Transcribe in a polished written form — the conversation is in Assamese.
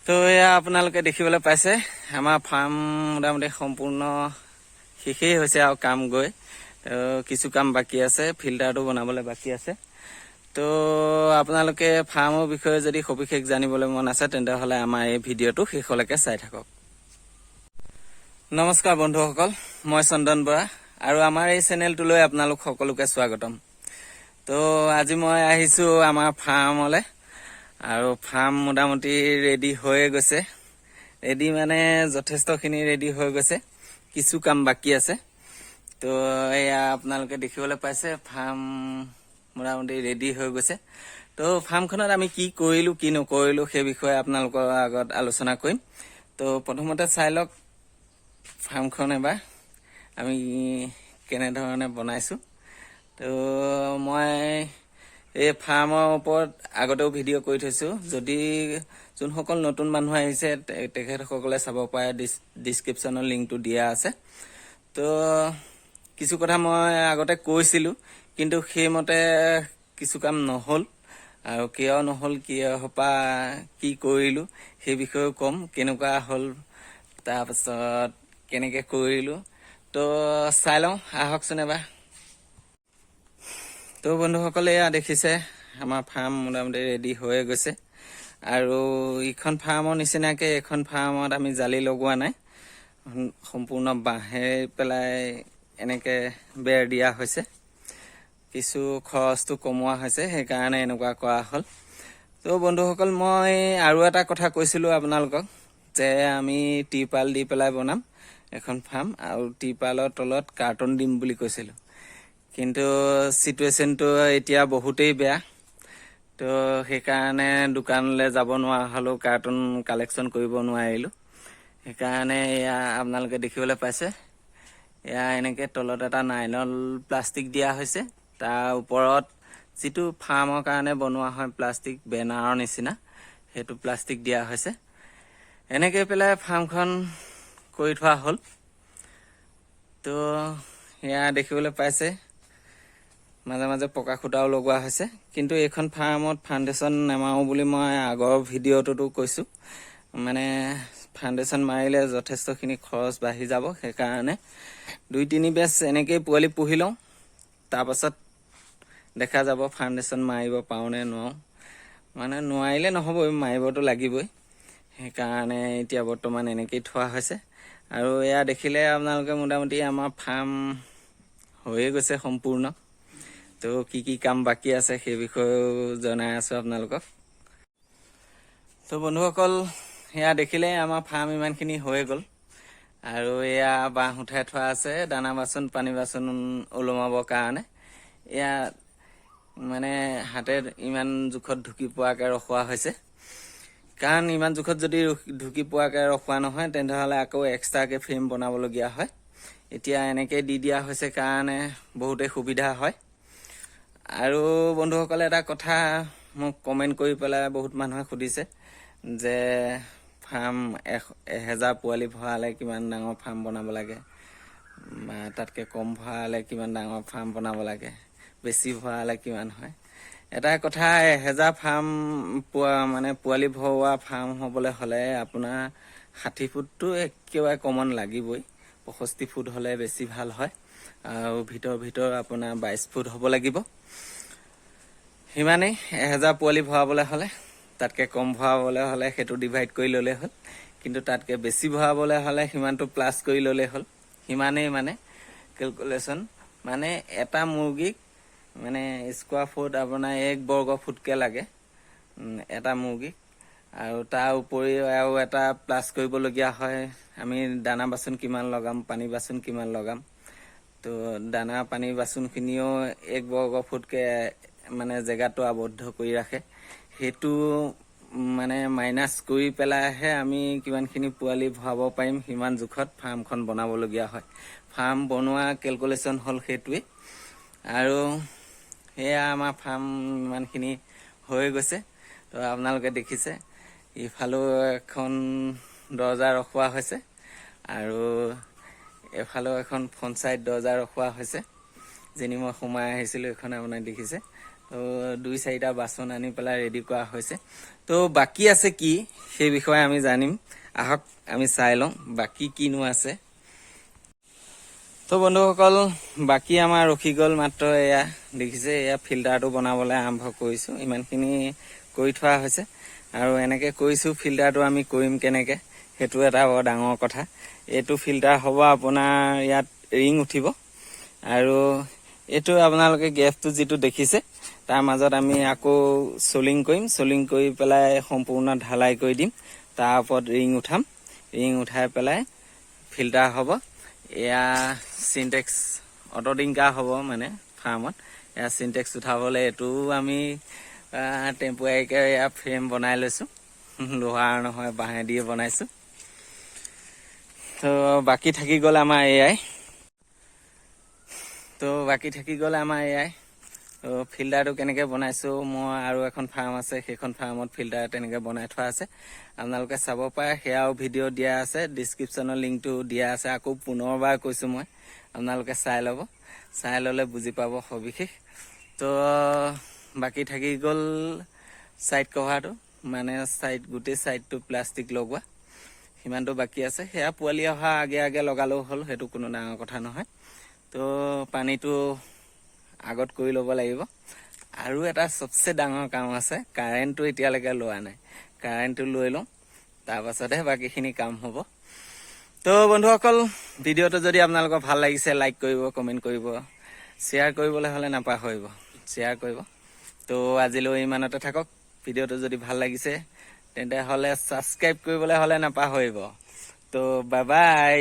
তো এয়া আপোনালোকে দেখিবলৈ পাইছে, আমাৰ ফাৰ্ম মোটামুটি সম্পূৰ্ণ শেষেই হৈছে আৰু কাম গৈ। তো কিছু কাম বাকী আছে, ফিল্টাৰটো বনাবলৈ বাকী আছে। তো আপোনালোকে ফাৰ্মৰ বিষয়ে যদি সবিশেষ জানিবলৈ মন আছে, তেন্তে হ'লে আমাৰ এই ভিডিঅ'টো শেষলৈকে চাই থাকক। নমস্কাৰ বন্ধুসকল, মই চন্দন বৰা আৰু আমাৰ এই চেনেলটোলৈ আপোনালোক সকলোকে স্বাগতম। তো আজি মই আহিছোঁ আমাৰ ফাৰ্মলৈ আৰু ফাৰ্ম মোটামুটি ৰেডি হৈয়ে গৈছে। ৰেডি মানে যথেষ্টখিনি ৰেডি হৈ গৈছে, কিছু কাম বাকী আছে। তো এয়া আপোনালোকে দেখিবলৈ পাইছে, ফাৰ্ম মোটামুটি ৰেডি হৈ গৈছে। তো ফাৰ্মখনত আমি কি কৰিলোঁ, কি নকৰিলোঁ, সেই বিষয়ে আপোনালোকৰ আগত আলোচনা কৰিম। তো প্ৰথমতে চাই লওক ফাৰ্মখন এবাৰ আমি কেনেধৰণে বনাইছোঁ। তো মই এই ফাৰ্মৰ ওপৰত আগতেও ভিডিঅ' কৰি থৈছোঁ। যদি যোনসকল নতুন মানুহ আহিছে, তেখেতসকলে চাব পাৰে, ডিছক্ৰিপশ্যনৰ লিংকটো দিয়া আছে। তো কিছু কথা মই আগতে কৈছিলোঁ, কিন্তু সেইমতে কিছু কাম নহ'ল আৰু কিয় নহ'ল, কিয় সোপা কি কৰিলোঁ, সেই বিষয়েও ক'ম, কেনেকুৱা হ'ল, তাৰপাছত কেনেকৈ কৰিলোঁ। তো চাই লওঁ আহকচোন এবাৰ। তো বন্ধুসকলে, এয়া দেখিছে, আমাৰ ফাৰ্ম মোটামুটি ৰেডি হৈয়ে গৈছে। আৰু ইখন ফাৰ্মৰ নিচিনাকে এইখন ফাৰ্মত আমি জালি লগোৱা নাই, সম্পূৰ্ণ বাঁহে পেলাই এনেকে বেৰ দিয়া হৈছে। কিছু খৰচটো কমোৱা হৈছে, সেইকাৰণে এনেকুৱা কৰা হ'ল। তো বন্ধুসকল, মই আৰু এটা কথা কৈছিলোঁ আপোনালোকক যে আমি টিৰপাল দি পেলাই বনাম এখন ফাৰ্ম আৰু টিৰপালৰ তলত কাৰ্টন দিম বুলি কৈছিলোঁ। কিন্তু চিটুৱেশ্যনটো এতিয়া বহুতেই বেয়া। তো সেইকাৰণে দোকানলৈ যাব নোৱাৰা হ'লোঁ, কাৰ্টন কালেকশ্যন কৰিব নোৱাৰিলোঁ। সেইকাৰণে এয়া আপোনালোকে দেখিবলৈ পাইছে, এয়া এনেকৈ তলত এটা নাইলন প্লাষ্টিক দিয়া হৈছে। তাৰ ওপৰত যিটো ফাৰ্মৰ কাৰণে বনোৱা হয় প্লাষ্টিক, বেনাৰৰ নিচিনা, সেইটো প্লাষ্টিক দিয়া হৈছে। এনেকৈ পেলাই ফাৰ্মখন কৰি থোৱা হ'ল। তো এয়া দেখিবলৈ পাইছে, মাজে মাজে পকা খুঁটাও লগোৱা হৈছে। কিন্তু এইখন ফাৰ্মত ফাউণ্ডেশ্যন নেমাৰোঁ বুলি মই আগৰ ভিডিঅ'টোতো কৈছোঁ। মানে ফাউণ্ডেশ্যন মাৰিলে যথেষ্টখিনি খৰচ বাঢ়ি যাব। সেইকাৰণে দুই তিনি বেচ এনেকেই পোৱালি পুহি লওঁ, তাৰপাছত দেখা যাব ফাউণ্ডেশ্যন মাৰিব পাৰোঁ নে নোৱাৰোঁ। মানে নোৱাৰিলে নহ'বই, মাৰিবতো লাগিবই। সেইকাৰণে এতিয়া বৰ্তমান এনেকেই থোৱা হৈছে। আৰু এয়া দেখিলে আপোনালোকে, মোটামুটি আমাৰ ফাৰ্ম হৈয়ে গৈছে সম্পূৰ্ণ। তো কি কি কাম বাকী আছে, সেই বিষয়েও জনাই আছোঁ আপোনালোকক। তো বন্ধুসকল, সেয়া দেখিলে, আমাৰ ফাৰ্ম ইমানখিনি হৈয়ে গ'ল। আৰু এয়া বাঁহ উঠাই থোৱা আছে দানা বাচন, পানী বাচন ওলমাবৰ কাৰণে। এয়া মানে হাতে ইমান জোখত ঢুকি পোৱাকৈ ৰখোৱা হৈছে, কাৰণ ইমান জোখত যদি ঢুকি পোৱাকৈ ৰখোৱা নহয়, তেনেহ'লে আকৌ এক্সট্ৰাকৈ ফ্ৰেম বনাবলগীয়া হয়। এতিয়া এনেকৈ দি দিয়া হৈছে কাৰণে বহুতেই সুবিধা হয়। আৰু বন্ধুসকলে, এটা কথা মোক কমেণ্ট কৰি পেলাই বহুত মানুহে সুধিছে যে ফাৰ্ম 1000 পোৱালি ভৰালে কিমান ডাঙৰ ফাৰ্ম বনাব লাগে, বা তাতকৈ কম ভৰালে কিমান ডাঙৰ ফাৰ্ম বনাব লাগে, বেছি ভৰালে কিমান হয়। এটা কথা, 1000 ফাৰ্ম পোৱা মানে পোৱালি ভৰোৱা ফাৰ্ম হ'বলৈ হ'লে আপোনাৰ 60 ফুটটো একেবাৰে কমন লাগিবই। 65 ফুট হ'লে বেছি ভাল হয়। আৰু ভিতৰ ভিতৰ আপোনাৰ 22 ফুট হ'ব লাগিব। সিমানেই 1000 পোৱালি ভৰাবলৈ হ'লে। তাতকৈ কম ভৰাবলৈ হ'লে সেইটো ডিভাইড কৰি ল'লেই হ'ল, কিন্তু তাতকৈ বেছি ভৰাবলৈ হ'লে সিমানটো প্লাছ কৰি ল'লেই হ'ল। সিমানেই মানে কেলকুলেশ্যন। মানে এটা মুৰ্গীক মানে স্কোৱাৰ ফুট আপোনাৰ 1 বৰ্গ ফুটকৈ লাগে এটা মুৰ্গীক। আৰু তাৰ উপৰিও আৰু এটা প্লাছ কৰিবলগীয়া হয়, আমি দানা বাচন কিমান লগাম, পানী বাচন কিমান লগাম। তো দানা পানী বাচনখিনিও 1 বৰ্গ ফুটকৈ মানে জেগাটো আবদ্ধ কৰি ৰাখে। সেইটো মানে মাইনাছ কৰি পেলাইহে আমি কিমানখিনি পোৱালি ভৰাব পাৰিম, সিমান জোখত ফাৰ্মখন বনাবলগীয়া হয়। ফাৰ্ম বনোৱা কেলকুলেশ্যন হ'ল সেইটোৱেই। আৰু সেয়া আমাৰ ফাৰ্ম ইমানখিনি হৈ গৈছে। তো আপোনালোকে দেখিছে, ইফালেও এখন দৰ্জা ৰখোৱা হৈছে আৰু এফালেও এখন ফ্ৰণ্ট চাইড দৰ্জা ৰখোৱা হৈছে। যেনি মই সোমাই আহিছিলোঁ, এইখন আপোনাক দেখিছে। তো দুই চাৰিটা বাচন আনি পেলাই ৰেডি কৰা হৈছে। তো বাকী আছে কি, সেই বিষয়ে আমি জানিম। আহক, আমি চাই লওঁ বাকী কিনো আছে। তো বন্ধুসকল, বাকী আমাৰ ৰখি গ'ল মাত্ৰ এয়া দেখিছে, এয়া ফিল্টাৰটো বনাবলৈ আৰম্ভ কৰিছোঁ। ইমানখিনি কৰি থোৱা হৈছে আৰু এনেকে কৰিছোঁ। ফিল্টাৰটো আমি কৰিম কেনেকে, সেইটো এটা বৰ ডাঙৰ কথা। এইটো ফিল্টাৰ হ'ব আপোনাৰ, ইয়াত ৰিং উঠিব আৰু এইটো আপোনালোকে গেপটো যিটো দেখিছে, তাৰ মাজত আমি আকৌ চলিং কৰিম। চলিং কৰি পেলাই সম্পূৰ্ণ ঢালাই কৰি দিম। তাৰ ওপৰত ৰিং উঠাম। ৰিং উঠাই পেলাই ফিল্টাৰ হ'ব। এয়া চিনটেক্স অট' ড্ৰিংকাৰ হ'ব মানে ফাৰ্মত। এয়া চিনটেক্স উঠাবলৈ এইটোও আমি টেম্পৰাৰীকে এয়া ফ্ৰেম বনাই লৈছোঁ। লোহাৰ নহয়, বাঁহে দিয়ে বনাইছোঁ। তো বাকী থাকি গ'ল আমাৰ এয়াই। তো বাকী থাকি গ'ল আমাৰ এয়াই। তো ফিল্টাৰটো কেনেকৈ বনাইছোঁ, মই আৰু এখন ফাৰ্ম আছে, সেইখন ফাৰ্মত ফিল্টাৰ তেনেকৈ বনাই থোৱা আছে, আপোনালোকে চাব পাৰে। সেয়াও ভিডিঅ' দিয়া আছে, ডিছক্ৰিপশ্যনৰ লিংকটো দিয়া আছে। আকৌ পুনৰবাৰ কৈছোঁ মই, আপোনালোকে চাই ল'ব। চাই ল'লে বুজি পাব সবিশেষ। তো বাকী থাকি গ'ল ছাইড কভাৰটো, মানে ছাইড গোটেই ছাইডটো প্লাষ্টিক লগোৱা, সিমানটো বাকী আছে। সেয়া পোৱালি অহা আগে আগে লগালেও হ'ল, সেইটো কোনো ডাঙৰ কথা নহয়। তো পানীটো আগত কৰি ল'ব লাগিব। আৰু এটা চবচে ডাঙৰ কাম আছে, কাৰেণ্টটো এতিয়ালৈকে লোৱা নাই। কাৰেণ্টটো লৈ লওঁ, তাৰপাছতহে বাকীখিনি কাম হ'ব। তো বন্ধুসকল, ভিডিঅ'টো যদি আপোনালোকৰ ভাল লাগিছে, লাইক কৰিব, কমেণ্ট কৰিব, শ্বেয়াৰ কৰিবলৈ হ'লে নাপাহৰিব, শ্বেয়াৰ কৰিব। তো আজিলৈ ইমানতে থাকক। ভিডিঅ'টো যদি ভাল লাগিছে, তেন্তে হ'লে ছাবস্ক্ৰাইব কৰিবলৈ হ'লে নাপাহৰিব। তো বাই বাই।